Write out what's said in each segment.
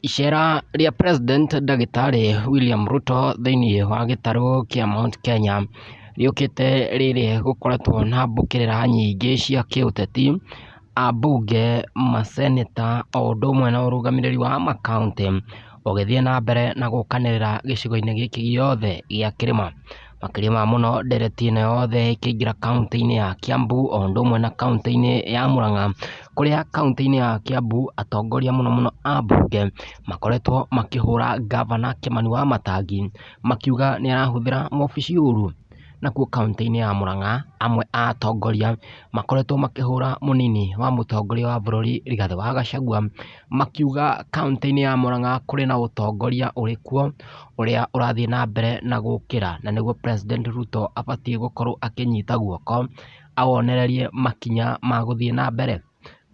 Icera rĩa President ndagĩtarĩ William Ruto thĩiniĩ wa gĩtarũ kĩa Mount Kenya, rĩũkĩte rĩrĩ gũkoretwo na mbũkĩrĩra nyingĩ cia kĩũteti, ambunge, maseneta, o ũndũ ũmwe na ũrũgamĩrĩri wa makauntĩ, ũgĩthiĩ na mbere na gũkanĩrĩra gĩcigo-inĩ gĩkĩ gĩothe gĩa kĩrĩma. Makĩria ma mũno ndereti ĩno yothe ĩkĩingĩra kauntĩ-inĩ ya Kiambu o ũndũ ũmwe na kauntĩ-inĩ ya Murang'a, kũrĩa kauntĩ-inĩ ya Kiambu atongoria mũno mũno a mbunge makoretwo makĩhũra ngavana Kĩmani Wamatangi makiuga nĩ arahũthĩra maobici ũru. Nakuo kauntĩ-inĩ ya Murang'a amwe a atongoria makoretwo makĩhũra mũnini wa mũtongoria wa bũrũri Rigathĩ wa Gachagua makiuga kauntĩ-inĩ ya Murang'a kũrĩ na ũtongoria ũrĩ kuo ũrĩa ũrathiĩ na mbere na gũkĩra, na nĩguo President Ruto abatiĩ gũkorwo akĩnyita guoko awonererie makinya ma gũthiĩ na mbere.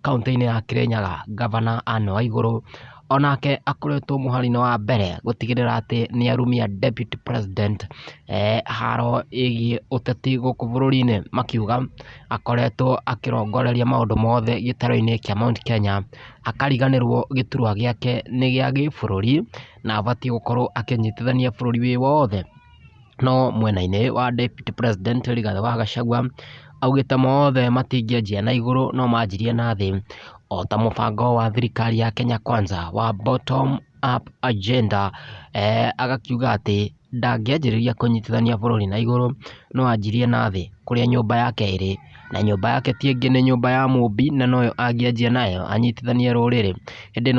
Kauntĩ-inĩ ya Kĩrĩnyaga, ngavana Anne Waigũrũ onake akoretwo mũhari-inĩ wa mbere gũtigĩrĩra atĩ nĩ arumia Deputy President haro ĩgiĩ ũteti gũkũ bũrũri-inĩ, makiuga akoretwo akĩrongoreria maũndũ mothe gĩtarũ-inĩ kĩa Mount Kenya, akariganĩrwo gĩturwa gĩake nĩ gĩa gĩbũrũri na abatiĩ gũkorwo akĩnyitithania bũrũri wĩ wothe. No mwena-inĩ wa Deputy President Rigathĩ wa Gachagua augĩte mothe matingĩanjia na igũrũ no manjirie na thĩ, o ta mũbango wa thirikari ya Kenya Kwanza wa bottom up agenda, agakiuga atĩ ndangĩanjĩrĩria kũnyitithania bũrũri na igũrũ no anjirie na thĩ kũrĩa nyũmba yake ĩrĩ, na nyũmba yake ti ĩngĩ nĩ nyũmba ya Mũmbi na noyo angĩanjia nayo anyitithanie rũrĩrĩ. Hĩndĩ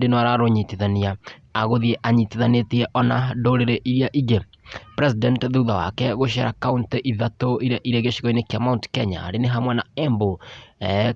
ĩno ararũnyitithania agũthiĩ anyitithanĩtie ona ndũrĩrĩ iria ingĩ. President thutha wake gũcera kauntĩ ithatũ iria irĩ gĩcigo-inĩ kĩa Mount Kenya arĩ nĩ hamwe na Embu,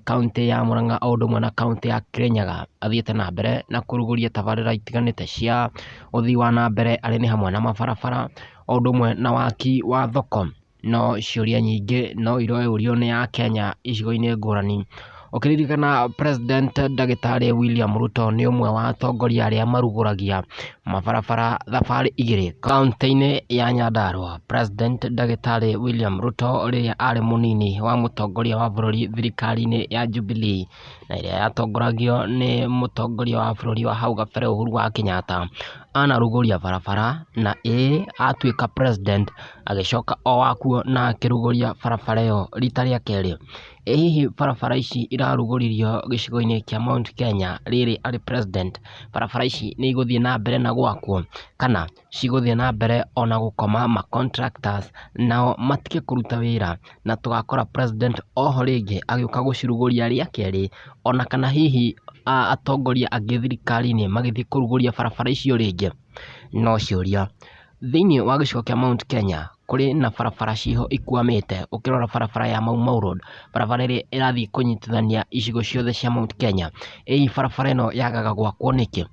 kauntĩ ya Murang'a o ũndũ ũmwe na kauntĩ ya Kirinyaga, athiĩte na mbere na kũrugũria tabarĩra itiganĩte cia ũthii wa na mbere arĩ nĩ hamwe na mabarabara o ũndũ ũmwe na waki wa thoko. No ciũria nyingĩ no iroyũrio nĩ Akenya icigo-inĩ ngũrani. Ũkĩririkana President ndagĩtarĩ William Ruto nĩ ũmwe wa atongoria arĩa marugũragia mabarabara thabarĩ igĩrĩ kauntĩ-inĩ ya Nyandarua. President ndagĩtarĩ William Ruto rĩrĩa arĩ mũnini wa mũtongoria wa bũrũri thirikari-inĩ ya Jubilee na ĩrĩa yatongoragio nĩ mũtongoria wa bũrũri wa hau kabere Uhuru wa Kenyatta, anarugũria barabara na ĩ atuĩka president agĩcoka o wakuo na akĩrugũria barabara ĩyo rita rĩa kerĩ. Ĩ hihi barabara ici irarugũririo gĩcigo-inĩ kĩa Mount Kenya rĩrĩ arĩ president, barabara ici nĩ igũthiĩ na mbere na gwakwo kana cigũthiĩ na mbere ona gũkoma ma contractors nao matige kũruta wĩra na tũgakora president oho rĩngĩ agĩũka gũcirugũria rĩa kerĩ, ona kana hihi atongoria angĩ thirikari-inĩ magĩthiĩ kũrugũria barabara icio rĩngĩ? No ciũria. Thĩiniĩ wa gĩcigo kĩa Mount Kenya kũrĩ na barabara ciho ikwamĩte, ũkĩrora barabara ya Mau Mau Road, barabara ĩrĩa ĩrathiĩ kũnyitithania icigo ciothe cia Mount Kenya. Ĩ barabara ĩno yagaga gwakwo nĩkĩ?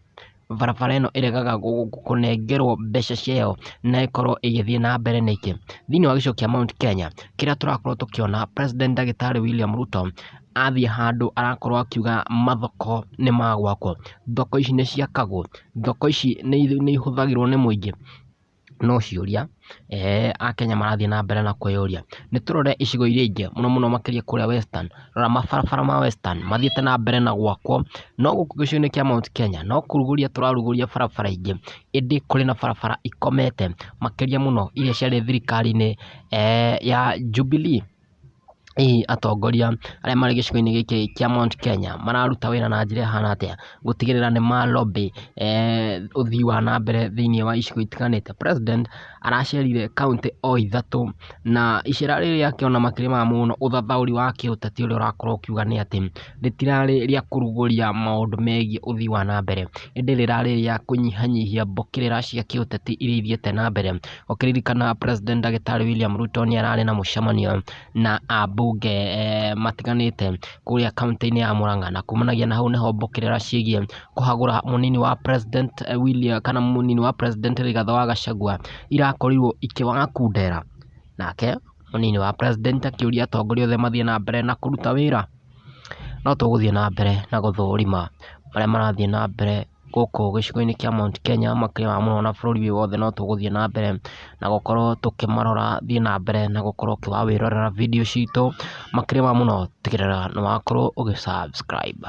Barabara ĩno ĩregaga kũnengerwo mbeca ciayo na ĩkorwo ĩgĩthiĩ na mbere nĩkĩ? Thĩiniĩ wa gĩcigo kĩa Mount Kenya kĩrĩa tũrakorwo tũkĩona President ndagĩtarĩ William Ruto athiĩ handũ arakorwo akiuga mathoko nĩ magwakwo, thoko ici nĩ ciakagwo, thoko ici nĩ ihũthagĩrwo nĩ mũingĩ. No ciũria Akenya marathiĩ na mbere na kwĩyũria. Nĩ tũrore icigo iria ingĩ mũno mũno makĩria kũrĩa Western, rora mabarabara ma Western mathiĩte na mbere na gwakwo, no gũkũ gĩcigo-inĩ kĩa Mount Kenya no kũrugũria tũrarugũria barabara ingĩ, ĩndĩ kũrĩ na barabara ikomete makĩria mũno iria ciarĩ thirikari-inĩ ya Jubilee. Hihi atongoria arĩa marĩ gĩcigo-inĩ gĩkĩ kĩa Mount Kenya mararuta wĩra na njĩra ĩhana atĩa gũtigĩrĩra nĩ ma lobby ũthii wa na mbere thĩiniĩ wa icigo itiganĩte? President aracerire kauntĩ o ithatũ na icera rĩrĩ rĩake ona makĩria ma mũno ũthathaũri wa kĩũteti ũrĩa ũrakorwo ũkiuga nĩ atĩ rĩtirarĩ rĩa kũrugũria maũndũ megiĩ ũthii wa na mbere, ĩndĩ rĩrarĩ rĩa kũnyihanyihia mbũkĩrĩra cia kĩũteti iria ithiĩte na mbere. Ũkĩririkana President ndagĩtarĩ William Ruto nĩ ararĩ na mũcemanio na ambunge matiganĩte kũrĩa kauntĩ-inĩ ya Murang'a, na kumanagia na hau nĩho mbũkĩrĩra ciĩgiĩ kũhagũra mũnini wa President William kana mũnini wa President Rigathĩ wa Gachagua irakorirwo ikĩwakundera. Nake mũnini wa President akĩũria atongoria othe mathiĩ na mbere na kũruta wĩra. No tũgũthiĩ na mbere na gũthũrima marĩa marathiĩ na mbere gũkũ gĩcigo-inĩ kĩa Mount Kenya makĩria ma mũno na bũrũri wĩ wothe, no tũgũthiĩ na mbere na gũkorwo tũkĩmarora. Thiĩ na mbere na gũkorwo ũkĩwĩrorera video citũ, makĩria ma mũno tigĩrĩra nĩ wakorwo ũgĩ subscribe.